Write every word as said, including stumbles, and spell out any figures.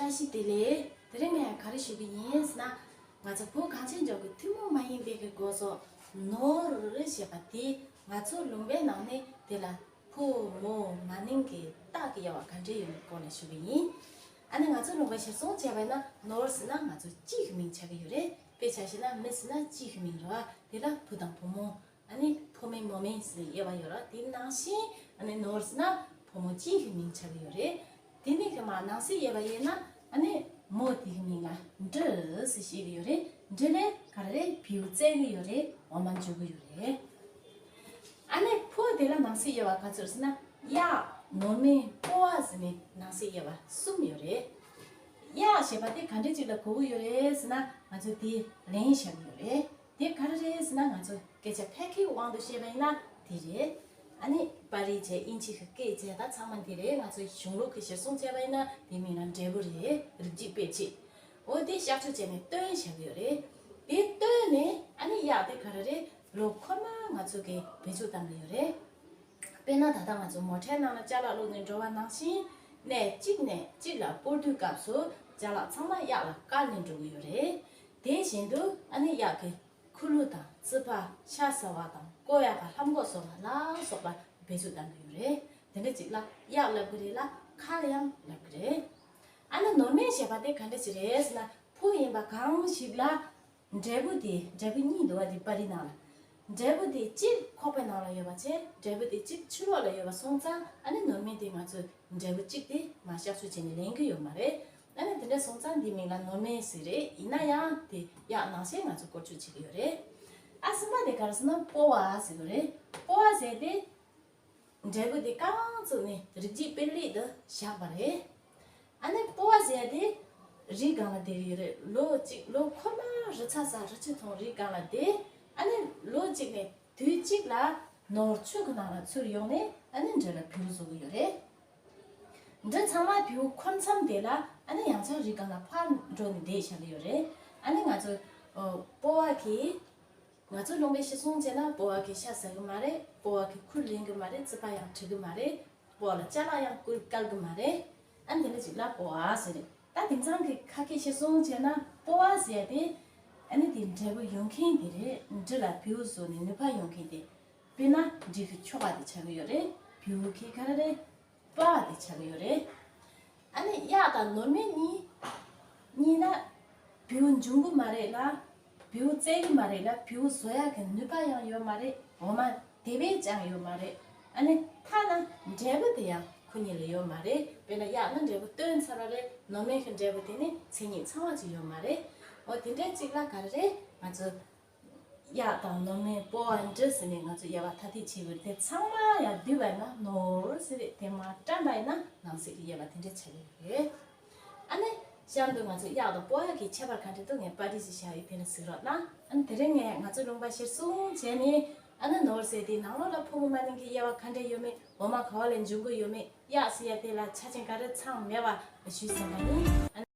བཀྲ་ཤིས་བདེ་ལེགས། དེ་རིང་ངས་ག་རེ་ཞུ་གི་ཡིན་ཟེར་ན། ང་ཚོ་བོད་གངས་ཅན་ལྗོངས་ཀྱི་ཐུན་མོང་མ་ཡིན་པའི་གི་སྒོ་ཟོག་ནོར་ཞེས་པ་དེ་ང་ཚོ་ལུང་པའི་ནང་ནས་དེ་ལ་ཕོ་མོ་མ་ནིང་གི་རྟགས་ཀྱི་དབྱེ་བ་ག་འདྲས་ཡོད་མེད་སྐོར་ལ་ཞུ་གི་ཡིན། ཨ་ནི་ང་ཚོ་ལུང་པ་གཞིར་བཟུང་བྱས་པ་ཡིན་ན་ནོར་ཟེར་ན་ང་ཚོ་སྤྱི་གི་མིང་ཆགས་ཀྱི་ཡོད་རེད། དཔེ་ཆ་བཞག་ན་མི་ཟེར་ན་སྤྱི་གི་མིང་རེད་བ། དེ་ལ་བུ་དང་བུ་མོ། ཨ་ནི་ཕོ་མིང་མོ་མིང་ཟེར་ནས་དབྱེ་བ་ཡོད་ར། དེ་ནང་བཞིན་ཨ་ནི་ནོར་ཟེར་ན་ཕོ་མོ་སྤྱི་གི་མིང་ཆགས་ཀྱི་ཡོད་རེད། དེ་ནས་གི་མ་ནང་གསེས་དབྱེ་བ་ཡིན་ན་ཨ་ནི་མོ་དེ་གི་མིང་ལ་འབྲི་ཟེར་བཤད་ཀྱི་ཡོད་རེད། འབྲི་ལས་ག་རེ་རེད། བེའུ་བཙལ་གི་ཡོད་རེད། འོ་མ་འཇུ་གི་ཡོད་རེད། ཨ་ནི་ཕོ་དེ་ལ་ནང་གསེས་དབྱེ་བ་ག་ཚོད་ཟེར་ན་གཡག་ནོར་མིང་སྤོ་བ་ཟེར་ནས་ནང་གསེས་དབྱེ་བ་གསུམ་ཡོད་རེད། གཡག་ཞེས་པ་དེ་ག་འདྲས་ཅིག་ལ་གོ་གི་ཡོད་རེད་ཟེར་ན་ང་ཚོས་དེ་ལན་བཞག་གི་ཡོད་རེད། དེ་ག་རེ་རེད་ཟེར་ན་ང་ཚོ་སྐད་ཆ་ཕལ་སྐད་དབང་དུ་བཤད་པ་ཡིན་ན་དེ་རེད། ཨ་ནི་པར་རིས་བྱས་དབྱིན་ཇི་གི་སྐད་བྱས་ད་ཚང་མ་འདི་རེད། ང་ཚོ་གཞུང་ལུགས་ཀྱི་གཞིར་བཟུང་བྱས་པ་ཡིན་ན་དེ་མིང་ལ་འབྲས་བུ་རེད། རིགས་རྒྱུད་སྤེལ་བྱེད། འོ་དེ་གཤག་བཅོས་བྱས་ནས་སྟོན་བཞག་གི་ཡོད་རེད། དེ་སྟོན་ནས་ཨ་ནི་གཡག་དེ་ག་རེ་རེད། ལོ་འཁོར་མ་ང་ཚོ་གིས་བེད་སྤྱོད་བཏང་གི་ཡོད་རེད། དཔེར་ན་ད་ལྟ་ང་ཚོ་མོ་ཊའི་ནང་ལ་ཅ་ལག་བླུགས་ནས་འགྲོ་བ་ནང་བཞིན་གནས་གཅིག་ནས་གཅིག་ལ་སྤོར་དུས་སྐབས་སུ་ཅ་ལག་ཚང་མ་གཡག་ལ་བཀལ་ནས་འགྲོ་གི་ཡོད་རེད། དེ་བཞིན་དུ་ཨ་ནི་གཡག་གི་ཁུ་ལུ་དང་རྩི་ཕག་ཤ་ཟ་བ་དང་ཀོ་གཡག་ག་ལྷམ་གོག་སོགས་ལ་ལ་སོགས་པ་བེད་སྤྱོད་གཏང་གི་ཡོད་རེད། དེ་འདྲ་ཅིག་ལ་གཡག་ལབ་གི་རེད་ལ་ཁལ་ཡང་ལབ་གི་རེད། ཨ་ནི་ནོར་མིང་ཞེས་པ་དེ་ག་འདྲ་ཞིག་རེད་ཟེར་ན་ཕོ་ཡིན་པ་གང་ཞིག་ལ་འབྲས་བུ་དེ་འབྲས་བུ་གཉིས་འདུག་བ་དེ་པར་རིས་ནང་ལ། འབྲས་བུ་དེ་གཅིག་ཁོག་པའི་ནང་ལ་ཡོད་པ་བྱས་འབྲས་བུ་དེ་གཅིག་ཕྱི་ལོགས་ལ་ཡོད་པ་སོང་ཙང་ཨ་ནི་ནོར་མིང་དེ་ང་ཚོས་འབྲས་བུ་གཅིག་དེ་མ་གཤག་བཅོས་བྱས་ནས་ལེན་གི་ཡོད་མ་རེད། ཨ་ནི་དེ་འདྲ་སོང་ཙང་འདི་མིང་ལ་ནོར་མིང་ཟེར་རེད། ཡིན་ན་ཡང་དེ་གཡག་ནང་བཞིན་ང་ཚོ་བཀོལ་སྤྱོད་བྱེད་ཀྱི་ཡོད་རེད། ཨ་གསུམ་པ་དེ་ག་རེ་ཟེར་ན་སྤོ་བ་ཟེར་གི་རེད། སྤོ་བ་ཟེར་དེ་འབྲས་བུ་དེ་རྐང་བཙུགས་ནས་རིགས་རྒྱུད་སྤེལ་ལེགས་དུ་བཞག་པ་རེད། ཨ་ནི་སྤོ་བ་ཟེར་དེ་རི་སྒང་ལ་བསྡད་ཡོད་རེད། ལོ་གཅིག་ལོ་འཁོར་མ་རི་ཚ་ས་རི་ཆུ་ཐོང་རི་སྒང་ལ་བསྡད། ཨ་ནི་ལོ་གཅིག་ནས་དུས་གཅིག་ལ་ནོར་ཆུ་གི་ནང་ལ་ཚུར་ཡོང་ནས་ཨ་ནི་འབྲས་ལ་བེའུ་བཟོ་གི་ཡོད་རེད། འབྲས་ཚང་མ་བེའུ་འཁོར་མཚམས་དེ་ལ་ཨ་ནི་ཡང་ཆ་རི་སྒང་ལ་ཕར་འགྲོ་ནས་བསྡད་བཞག་གི་ཡོད་རེད། ཨ་ནི་ང་ཚོ་ཨོ་སྤོ་བ་གི་ང་ཚོ་ལུང་པའི་གཞིར་བཟུང་བྱས་ན་སྤོ་བ་གི་ཤ་ཟ་གི་མ་རེད། སྤོ་བ་གི་ཁུར་ལེན་གི་མ་རེད། རྩི་ཕག་ཡང་འབྲི་གི་མ་རེད། སྤོ་བ་ལ་ཅ་ལག་ཡང་བསྐུར་བཀལ་གི་མ་རེད། ཨ་ནི་དེ་འདྲ་ཅིག་ལ་སྤོ་བ་ཟེར་རེད། ད་དེང་སང་གི་ཁ་སྐད་གཞིར་བཟུང་བྱས་ན་སྤོ་བ་ཟེར་ཏེ་ཨ་ནི་དེ་འབྲས་བུ་ཡོང་མཁན་དེ་རེད། འབྲས་ལ་བེའུ་བཟོ་ནས་ནུས་པ་ཡོང་མཁན་དེ། དཔེར་ན་འབྲས་ཀྱི་ཆོ་ག་དེ་ཆགས་ཀྱི་ཡོད་རེད། བེའུ་གི་ག་རེ་རེད། སྤོ་བ་དེ་ཆགས་ཀྱི་ཡོད་རེད། ཨ་ནི་གཡག་དང་ནོར་མེད་གཉིས། གཉིས་ན། བེའུ་འབྱུང་གི་མ་རེད་ལ། བེའུ་བཙལ་གི་མ་རེད་ལ། བེའུ་བཟོ་ཡག་གི་ནུས་པ་ཡང་ཡོད་མ་རེད། འོ་མ་དེ་བས་ཀྱང་ཡོད་མ་རེད། ཨ་ནི་ཐ་ན་འབྲས་བུ་དེ་ཡང་ཁོ་གཉིས་ལ་ཡོད་མ་རེད། དཔེར་ན་གཡག་ནི་འབྲས་བུ་བཏོན་ཚར་བ་རེད། ནོར་མེད་ཀྱི་འབྲས་བུ་དེ་ནི་མཚན་ཉིད་ཚང་བ་ཅིག་ཡོད་མ་རེད། འོ་དེ་འདྲའི་ཅིག་ལ་ག་རེ་རེད། ང་ཚོ་གཡག་དང་ནོར་མེད་སྤོ་བ་འབྲི་ཟེར་ནས་ང་ཚོ་དབྱེ་བ་ཐ་དད་བྱེད་དགོས་རེད། དེ་ཚང་མ་ཡང་བསྡུས་པ་ཡིན་ན་ནོར་ཟེར་རེད། དེ་མ་བཀྲམ་པ་ཡིན་ན་ནང་གསེས་ཀྱི་དབྱེ་བ་དེ་འདྲ་ཆགས་ཀྱི་ཡོད་རེད། ཨ་ནི་གཤམ་དུ་ང་ཚོ་གཡག་དང་སྤོ་བ་གི་ཁྱད་པར་ག་འདྲ་འདུག་ངས་པར་རིས་ཤིག་བཞག་ཡོད། དེ་ལ་གཟིགས་རོགས་གནང་། ཨ་ནི་དེ་རིང་ངས་ང་ཚོ་ལུང་པ་གཞིར་བཟུང་བྱས་ནས་ཨ་ནི་ནོར་ཟེར་དེ་ནང་ལོགས་ལ་ཕོ་མོ་མ་ནིང་གི་དབྱེ་བ་ག་འདྲ་ཡོད་མེད། འོ་མ་ག་བ་ལས་འབྱུང་གི་ཡོད་མེད། གཡག་ཟེར་ཡ་དེ་ལ་ཆ་རྐྱེན་ག་རེ་ཚང་མེད་པ་ཞུས་ཟིན་པ་ཡིན།